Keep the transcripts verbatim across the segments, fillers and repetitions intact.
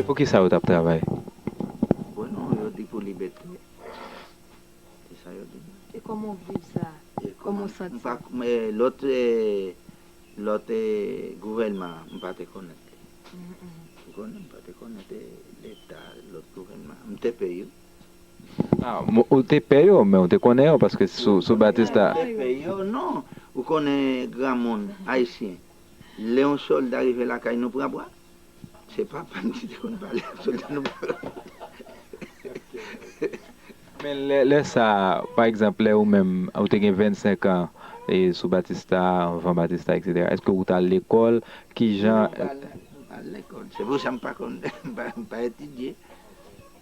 Pou ki sa yo t ap travay? Bon, non, yo di pou libète. Se sa yo di. E kòman w viv sa? E Kòman w kòman- santi? M pa, men lòt, eh, lòt eh, gouvènman, m pa te konnen. Mhm, mhm. Ou konnen, m pa te konnen te leta, lòt gouvènman. M te pè yo. Ah, mo- ou te pè yo, men ou te konnen yo, paske sou, sou Batista. M te pè yo, non. Ou konnen granmoun ayisyen. Lè yon sòlda rive lakay nou pran bwa. Se papa m ki te konn pale ak sòlda nou pran. Men lè, lè sa, pa egzanp, lè ou menm, ou te gen vennsenk an, e sou Batista, anvan Batista, etsetera, èske ou t al lekòl? Ki jan? M pa al- m pa al lekòl. Se pou sa m pa konn, m pa, m pa etidye.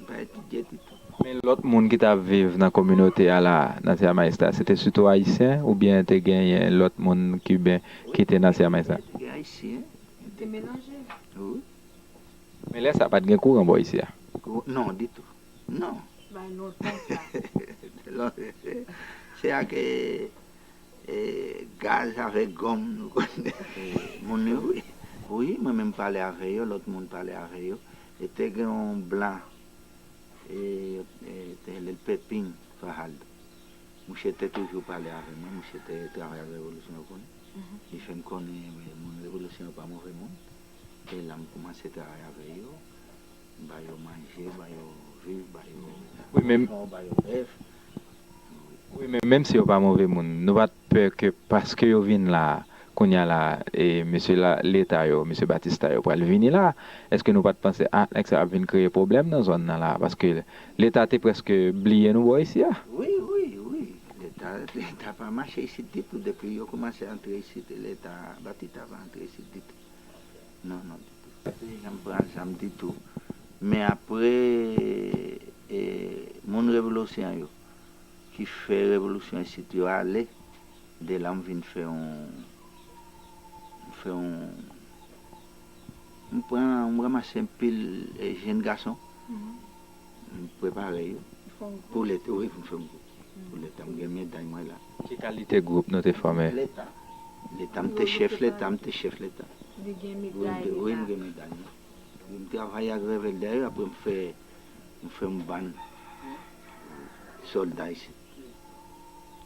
M pa etidye ditou. Men lòt moun ki t ap viv nan kominote a la, nan Sierra Maestra, se te sitou ayisyen oubyen te genyen lòt moun kiben ki te nan Sierra Maestra? Te gen ayisyen. Te melanje. Wi. Men lè sa pa t gen kouran bò isi a. Kou- Non, ditou. Non. Bay lontan sa. Lò- Se ak eh, eh, gaz avèk gòm nou konnen. Moun yo, wi. Wi, mwen menm pale avè yo, lòt moun pale avè yo. E te gen yon blan, e, e, te rele l Pepin Fajardo. Mouche te toujou pale avè mwen, mouche te travay ak revolisyon, ou konnen. Li fè m konnen men moun revolisyon yo pa move moun. E la m kòmanse travay avè yo, ba yo manje, ba yo viv, ba yo Wi, men- pwason, ba yo bèf. Wi, men menm si yo pa move moun, nou pa t pè ke paske yo vin la a, kounye a la, e mesye la, leta yo, mesye Batista yo pral vini la, èske nou pa t panse, ah, nèg sa ap vin kreye pwoblèm nan zòn nan la? Paske leta te prèske bliye nou bò isi a. Wi, wi, wi. Leta, leta pa mache isit ditou. Depi yo kòmanse antre isit, leta Batista pa antre isit ditou. Non, non, ditou. Jan m pran zam ditou. Men apre, e, moun revolisyon yo, ki fè revolisyon isit yo ale, de la m vin fè yon, m fè yon, m pran, m ranmase anpil eh, jenn gason, m prepare yo pou leta, wi, pou m fè yon gwoup. Pou leta, m gen meday mwen la. Ki kalite gwoup nou te fòme? Leta. Leta, m te chèf leta, m te chèf leta. Li gen Wi, m meday te- li wi, la. M gen meday mwen. Wi, m travay ak revèl dayè, apre m fè, m fè m bann sòlda isit.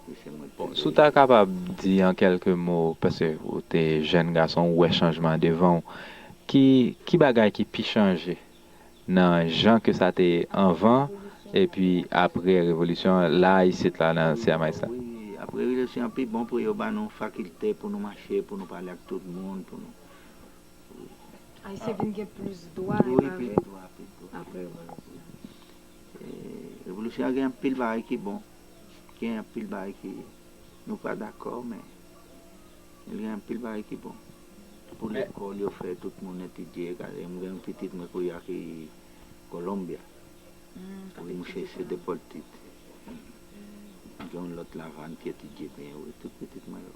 Wi, se mwen ki Bon, si w ta kapab di an kèlke mo, paske ou te jèn gason, ou wè chanjman an devan w, ki, ki bagay ki pi chanje nan jan ke sa te ye anvan epi apre revolisyon an, la isit la nan Sierra Maestra? Wi, apre revolisyon an pi bon pou yo ba nou fakilte pou nou mache, pou nou pale ak tout moun, pou nou Ayisyen vin gen plis dwa, e Wi, pa vre? Plis dwa, plis dwa. Apre revolisyon. E, revolisyon an gen anpil bagay ki bon. Gen anpil bagay ki nou pa dakò, men li gen anpil bagay ki bon. Pou Men- lekòl, yo fè tout moun etidye. Gade, m gen yon pitit mwen kounye a ki Colombia. Mm, Wi, mouche se depòte. M gen yon lòt Lavann ki etidye byen, wi, tout pitit mwen yo.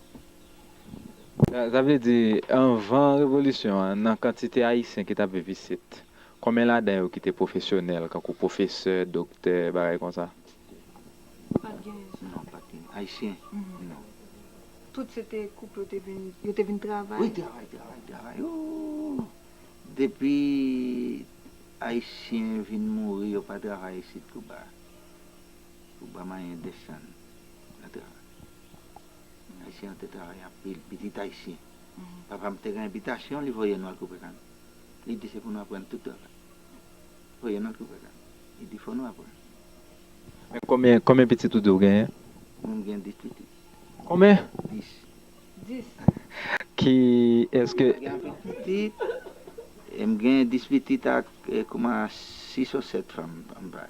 Sa, sa vle di, anvan revolisyon an, nan kantite ayisyen ki t ap viv isit, konbyen ladan yo ki te pwofesyonèl, kankou pwofesè, doktè, bagay konsa? Pa t gen sa. Non, pa t gen. Ayisyen? Mhm. Non. Tout se te koup yo te vin, yo te vin travay. Wi, travay, travay, travay. Ooh! Depi Ayisyen vin mouri, yo pa travay isit Kiba. Kiba manyen desann nan travay. Ayisyen an te travay anpil, pitit Ayisyen. Mhm. Papa m te gen bitasyon, li voye nou al koupe kann. Li di se pou nou aprann tout travay. Voye nou al koupe kann. Li di fò nou aprann. Men konbyen, konbyen pitit ou di w genyen? Mwen m gen dis pitit. Konbyen? Dis. Dis. Ki, èske, M gen anpil pitit, e m gen dis pitit ak eh, kouman sis ou sèt fanm, m pa.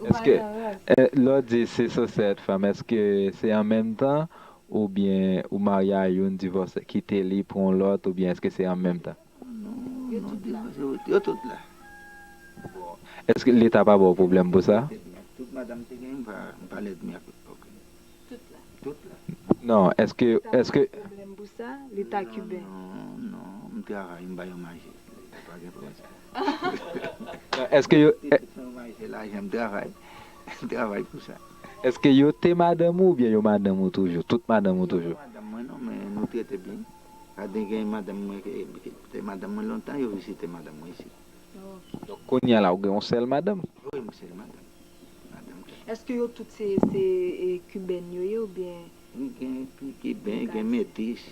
Ou pa Èske, nan ras. eh, lè w di sis ou sèt fanm, èske se an menm tan oubyen ou marye a youn, divòse, kite li, pran yon lòt, oubyen èske se an menm tan? Non, Yo non, tout la. divòse, yo tout la. Èske Leta pa ba w pwoblèm pou sa? Tout madanm te gen, m pa, m pa lènmi ak okenn. Tout la. Tout la. Non, èske, Leta pa èske, gen pwoblèm pou sa, Leta kiben. Non, non, m travay, m ba yo manje. Leta pa gen pwoblèm sa. èske yo, Tout sa m manje lajan, m travay. M travay pou sa. èske yo te madanm ou oubyen yo madanm ou toujou? Tout madanm ou toujou? Madanm mwen non, men nou trete byen. Gade gen madanm mwen ki ki te madanm mwen lontan, yo vizite madanm mwen isit. Ok. Donk, kounye a la, ou gen yon sèl madanm. Wi, m sèl madanm. Madanm. Èske yo tout se, se e, kibèn yo ye oubyen? M gen ki- kiben, gen metis.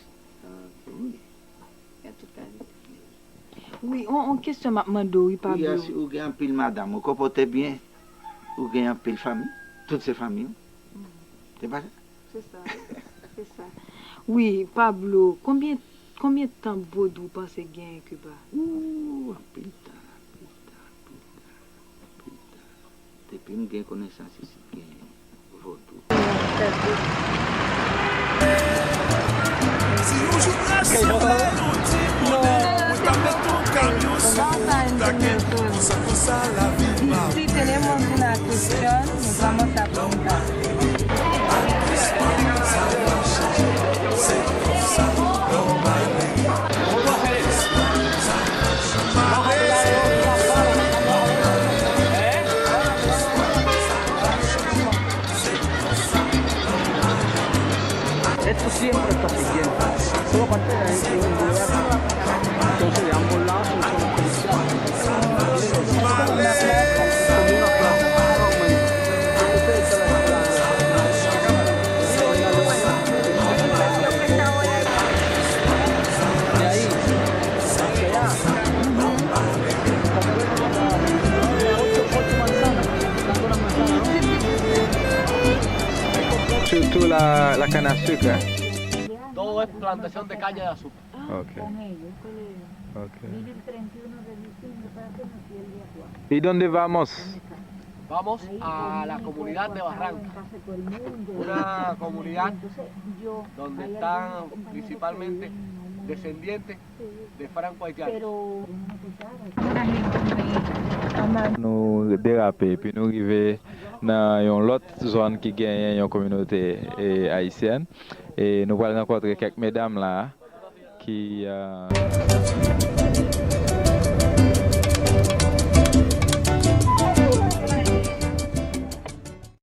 Ah, ok. Wi. Gen tout kalite. Wi, on, on kesyon m ap mande w, wi, Wi, a, Pablo. Si ou gen anpil madanm, ou konpòte byen, ou gen anpil fanmi, tout se fanmi w. Se pa sa? Se sa. Se sa. Wi, Pablo, konbyen, konbyen tan Vodou panse gen Kiba? Ooh, anpil tan, anpil tan, anpil tan, anpil tan. Depi m gen konesans isit gen Vodou. Si tenemos una cuestión, nos vamos a preguntar. Esto siempre está siguiendo. Solo falta de ahí un lugar. Entonces, de ambos lados funciona comercial. Como una plaza. De ahí, hacia allá. Surtout la, la canne à sucre. Todo es plantación de caña de azúcar. Ok. Ok. ¿Y dónde vamos? Vamos a la comunidad de Barranca, una comunidad donde están principalmente descendientes de franco-haitianos. Nou derape epi nou rive nan yon lòt zòn ki genyen yon kominote e, ayisyèn. E nou pral rankontre kèk medam la ki, e,